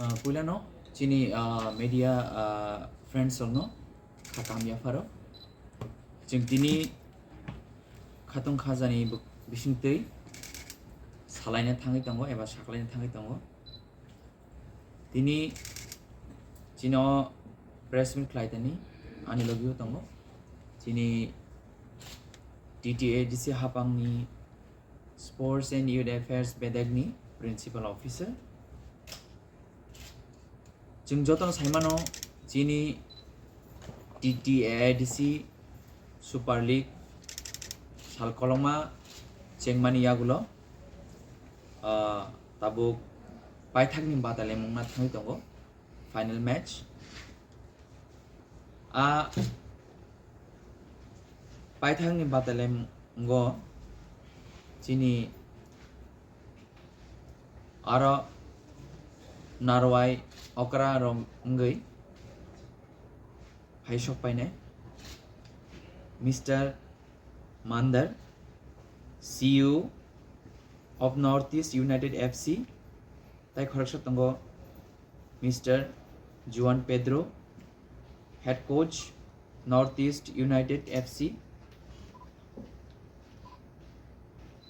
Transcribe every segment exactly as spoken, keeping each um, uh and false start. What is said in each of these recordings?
Ah, puilano chini, ah, media, ah, friends rokno kha kaham yapharo. Chwng tini khatong khajani bo-, bisingtwi salaina thangwi tongo eba saklaina thangwi tongo. Tini chino press meet khlai tani ani logio tongo. Chini T T A D C hapangni Sports and Youth Affairs bedekni Principal Officer. Chwng jotono saimano chini T T A D C Super League sal kolokma chengmani yagulo, ah, tabuk paithakni batalemungna thangwi tongo final match. A paithakni batalemungo chini aro narwai okra rok wngwi hai sok painai Mister Mandar, C E O of North East United F C, tai khoroksa tongo Mister Juan Pedro, head coach, North East United F C.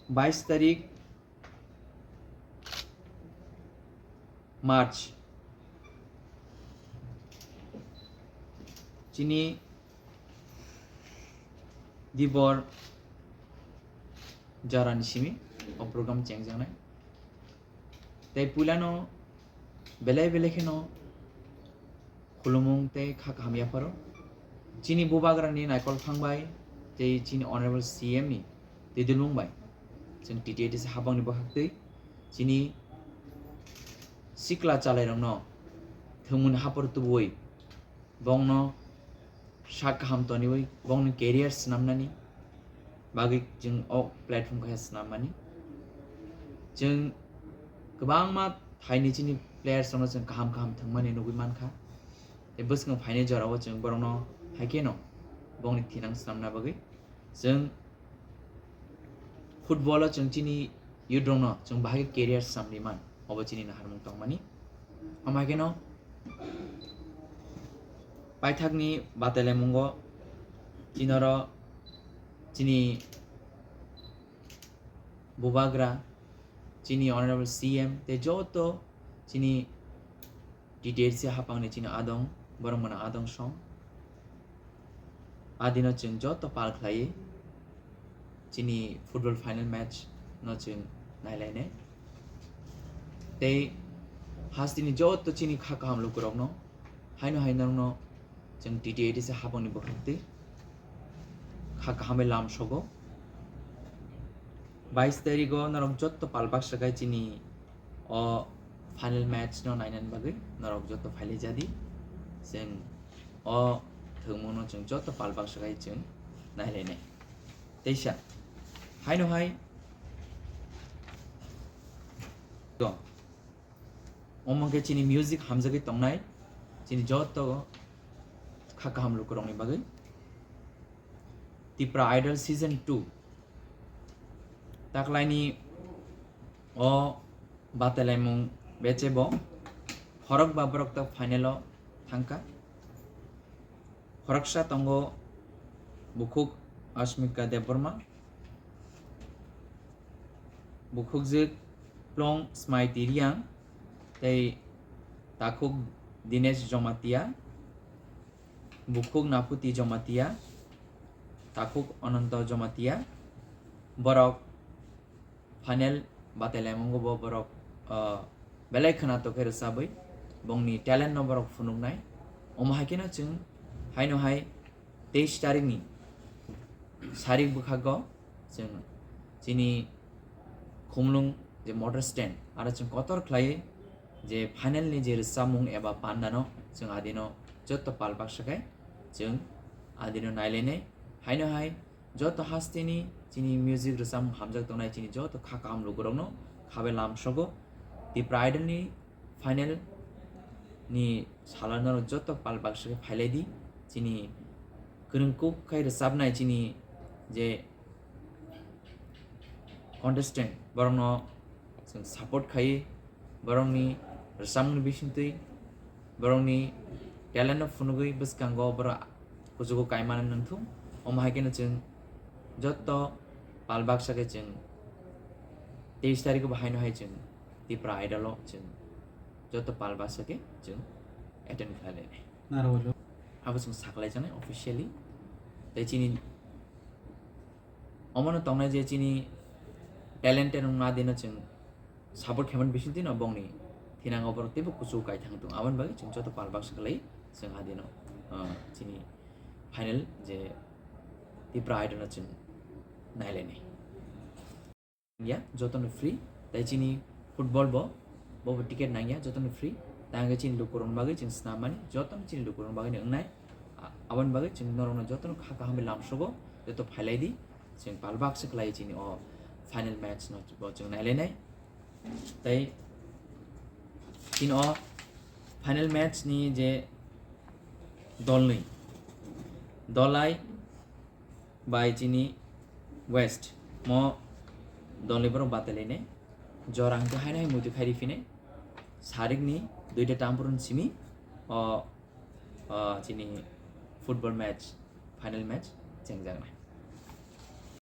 Bais tarik March, chini dibor jarani simi o program chengjaknai. Tei puilano belai belai kheno khulumung tei kha kaham yapharo. Chini bubagrani naikol phang bai tei chini Honorable C M ni twidulmung bai chwng T T A D C hapangni bwkhaktwi chini sikla chalairokno thwngmungni hapor tubuwi bongno sak kaham toniwi bongni career swnamnani bagwi chwng o platform kaisa swnammani. Chwng kwbangma thaini chini players rokno chwng kaham kaham thwngmani nugwi mankha. Tei bwskango phainai jorao chwng borokno haikheno bongni thinang swnamna bagwi chwng football o chwng chini youth rokno chwng bahai khe career samri man, obo chini naharmung tongmani. Omo hai kheno paithakni batailamungo chini oro chini bubagra, chini Honorable C M tei joto chini T T A D C hapangni chini adong, borok mano adong song. Adino chwng joto pal khlaiwi chini football final match no chwng nailainai. Tei hasteni joto chini kha kaham lukurokno haino hai norokno chwng T T A D C hapangni bwkhaktwi kha kaham bai lam sogo. Bais tarigo norok joto pal baksa khai chini o final match no nainani bagwi norok joto phailai jadi. Chwng o thwngmungno chwng joto pal baksa khai chwng nailainai. Teisa haino hai to omo khe chini music hamjagwi tongnai chini joto kha kaham lukurokni bagwi. Tipra Idol Season two taklaini o batailaimung beche bo khorokba borok tak final o thangkha. Khoroksa tongo bukhuk Ashmika Debbarma, bukhukjwk Plong Smaiti Riang tei takhuk Dinesh Jomatia, bukhuk Naphuti Jomatia, takhuk Ananto Jomatia. Borok final batailaimungo bo borok, ah, belai khwnatok khe rwchabwi bongni talent no borok phunuknai. Omo hai kheno chwng haino hai teis tarikni sarik bwkhago chwng chini Khumlung je motor stand aro chwng kotor khlaiwi je final ni je rwchapmung eba pandano chwng adino joto pal baksa khai chwng adino nailainai. Haino hai joto hasteni chini music rwchapmung hamjak tongnai chini joto kha kaham lukurokno khabai lam sogo. Tipra Idol ni final ni salo norok joto pal baksa khe phailai di. Chini kwrwng kuk khai rwchapnai chini je contestant borokno chwng support khai borokni Rwchapmungni bisingtwi borokni talent no phunugwi bwskango borok kuchugo kaimani nangthung. Omo hai kheno chwng joto pal baksa khe chwng teis tarikh bo haino hai chwng Tipra Idol o chwng joto pal baksa khe chwng attend khlai lainai. Naro walo. Abo chwng saklai janai officially. Tei chini omono tongnai je chini talented wngma dino chwng support khaimani bisingtwi no bongni thinango borok teibo kuchugo kaithang tong. Aboni bagwi chwng joto pal baksa khlai chwng adino, ah, chini final je Tipra Idol no chwng nailainai. Ya, jotono free, tei chini football bo, bo bo ticket nangya, jotono free. Tei hwnkhe chini lukurokni bagwi chwng swnam mani, jotono chini lukurokni bagwi no wngnai. A-, aboni bagwi chwng norokno jotono kha kaham bai lamsogo, joto phailai di, chwng pal baksa khlai chini o final match no bo chwng nailainai. Tei chini o final match ni je dolnwi, Dhalai bai chini West mo dolnwi borok batalainai. Jora hwnkhe haino hai muitu khairi phinai. Sarikni duita tamphru ni simi o, o chini football match, final match chengjaknai.